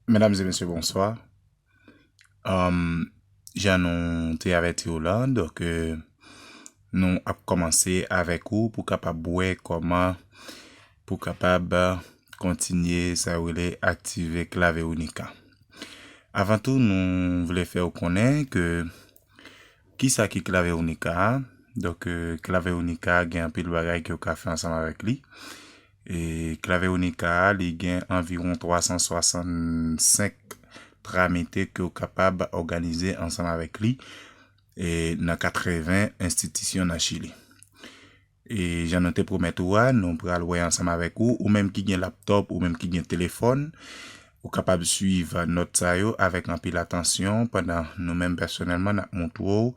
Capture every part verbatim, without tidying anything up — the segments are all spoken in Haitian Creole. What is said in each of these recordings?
Medam e mesye, bonswa. Um, jan nou te avèti w la, donk, euh, nou ap kòmanse avèk ou pou kapab wè kòman pou kapab kontinye sa yo rele aktive Clave Unica. Avan tou, nou vle fè w konnen ke kisa ki Clave Unica a? Donk, euh, Clave Unica gen anpil bagay ke w ka fè ansanm avèk li. E Clave Unica a, li gen anviwon twa san swasannsenk tramite ke w kapab òganize ansanm avèk li, e nan katreven enstitisyon nan Chili. E jan nou te pwomèt ou a, nou pral wè ansanm avèk ou, ou menm ki gen laptòp, ou menm ki gen telefòn, ou kapab swiv nòt sa yo avèk anpil atansyon pandan nou menm pèsonèlman n ap montre w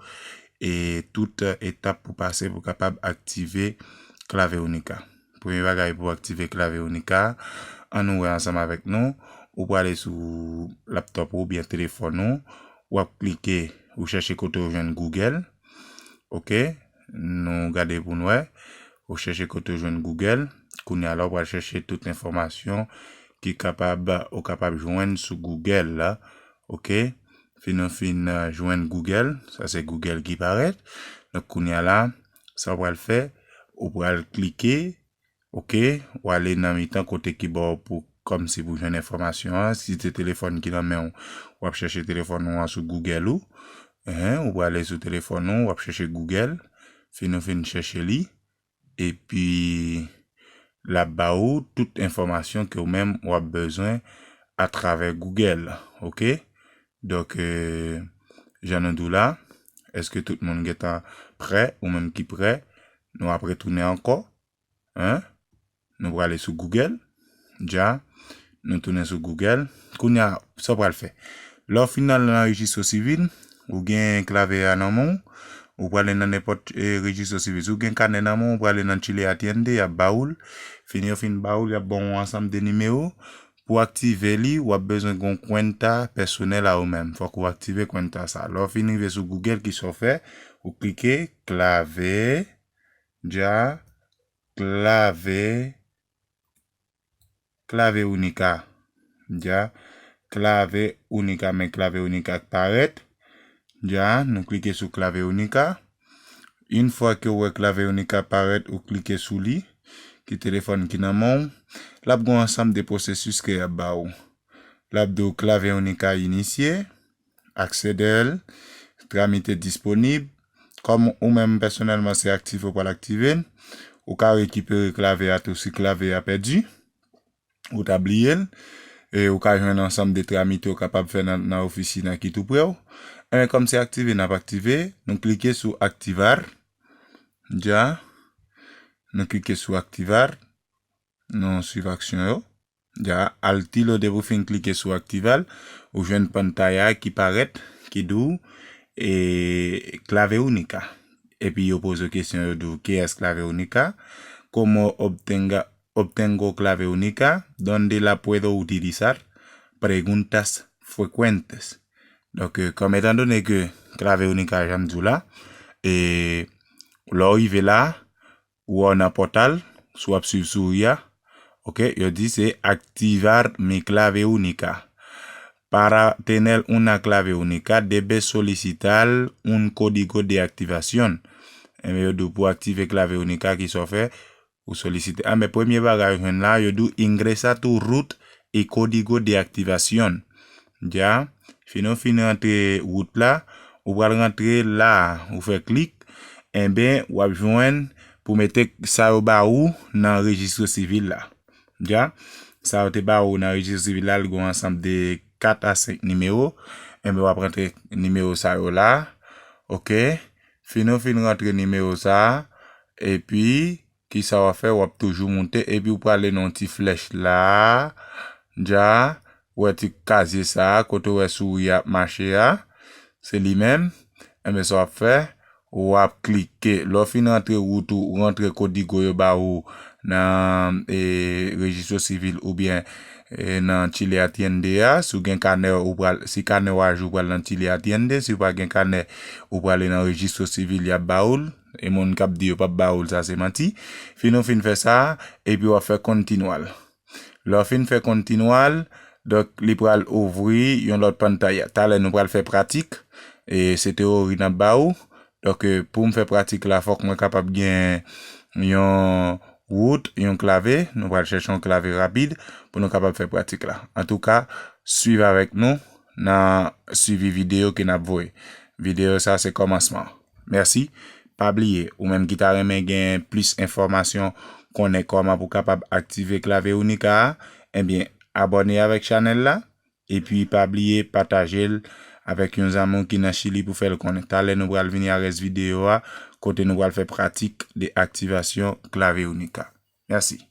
e tout etap pou pase pou kapab aktive Clave Unica. Premye bagay pou aktive Clave Unica, ann nou wè ansanm avèk nou, ou prale sou laptòp ou oubyen telefòn ou, w ap klike, ou chèche kote w jwenn Google, oke, nou gade pou n wè, ou chèche kote w jwenn Google, kounye a la w pral chèche tout enfòmasyon ki kapab, ou kapab jwenn sou Google la, oke, fin ou fin, euh, jwenn Google, sa se Google ki parèt, donk kounye a la, sa w pral fè, ou pral klike, oke, w ale nan mitan kote ki ba w pou, kòmsi pou jwenn enfòmasyon an, si se telefòn ki nan men w, w ap chèche telefòn ou an sou Google ou, enhen, ou prale sou telefòn ou, w ap chèche Google, fin ou fin chèche li, epi l ap ba ou tout enfòmasyon ke w menm w ap bezwen atravè Google, oke? Donk, euh, jan nou di w la, èske tout moun gentan prè? Ou menm ki prè, nou ap retounen ankò, en? Nou prale sou Google, dja, nou tounen sou Google. Kounye a, sa w pral fè? Lè w fin al nan rejistro sivil, ou gen Clave a nan men w, ou prale nan nenpòt, eh, rejistro sivil. Si w gen kanè nan men w, ou prale nan Chile Atiende, y ap ba ou l. Fin yo fin ba ou l, y ap ba w yon ansanm de nimewo. Pou w aktive li, w ap bezwen gen yon kwenta pèsonèl a ou menm. Fòk ou aktive kwenta sa. Lè w fin rive sou Google, kisa w fè? Ou klike Clave, dja, Clave, Clave Unica. Dja, Clave Unica, men Clave Unica k parèt. Dja, nou klike sou Clave Unica. Yon fwa ke w wè Clave Unica parèt, ou klike sou li, ki telefòn ki nan men w, l ap gen yon ansanm de pwosesis ke y ap ba ou. L ap di w Clave Unica initié, accéder, tramite disponib. Kòm ou menm pèsonèlman se aktive ou pral aktive l, ou ka rekipere Clave a tou si Clave a pèdi, ou ta bliye l, e ou ka jwenn ansanm de tramite ou kapab fè nan, nan ofisina ki tou prè w. Enben, kòm se aktive n ap aktive, nou klike sou activar. Dja, nou klike sou activar. Nou swiv aksyon yo. Dja, al ti lo depi w fin klike sou activar, ou jwenn pantay a ki parèt, ki di w, e, Clave Unica. Epi yo poze w kesyon, yo di w, ¿qué es Clave Unica? ¿Cómo obtenga, obtengo Clave Unica? ¿Dónde la puedo utilizar? Preguntas frecuentes. Donk, eh, kòm etandone ke Clave Unica, jan m di w la, e lè w rive la, ou wè w nan pòtal, si w ap swiv souri a, oke, yo di se activar mi Clave Unica. Para tener una Clave Unica, debes solicitar un código de activación. Enben, yo di w pou aktive Clave Unica, kisa w fè? Ou solisite. Enben, premye bagay ou jwenn la, yo di w ingresa tu root y código de activación. Dja, fin ou fin rantre root la, ou pral rantre la, ou fè klik, enben, w ap jwenn pou mete sa yo ba ou nan rejistro sivil la. Dja, sa yo te ba ou nan rejistro sivil la, li gen yon ansanm de kat a senk nimewo. Enben, w ap rantre nimewo sa yo la. Oke? Fin ou fin rantre nimewo sa a, epi, kisa w ap fè? W ap toujou moute, epi w prale nan yon ti flèch la. Dja, ou wè ti kazye sa a, kote w wè souri a ap mache a. Se li menm. Enben, sa w ap fè? W ap klike. Lè w fin rantre root ou, ou rantre kodigo yo ba ou nan, e, rejistro sivil oubyen, e, nan Chile Atiende a. Si w gen kanè, ou pral, si kanè w aji, ou pral nan Chile Atiende. Si w pa gen kanè, ou prale nan rejistro sivil, y ap ba ou l. E moun k ap di yo p ap ba ou l, sa se manti. Fin ou fin fè sa, epi w ap fè kontinwal. Lè w fin fè kontinwal, Donk, li pral ouvri yon lòt pantay. Talè nou pral fè pratik. E se teyori n ap ba ou. Donk, e, pou m fè pratik la, fòk mwen kapab gen yon wout, yon klave. Nou pral chèche yon klave rapid pou nou kapab fè pratik la. Antouka, swiv avèk nou nan swivi videyo ke n ap voye. Videyo sa se kòmansman. Mèsi. Pa bliye, ou menm ki ta renmen gen plis enfòmasyon, konnen kòman pou kapab aktive klave Unica a, ebyen, abòne avèk chanèl la, epi pa bliye pataje l avèk yon zanmi w ki nan Chili pou fè l konnen. Talè nou pral vini a rès videyo a, kote nou pral fè pratik de aktivasyon klave Unica. Mèsi.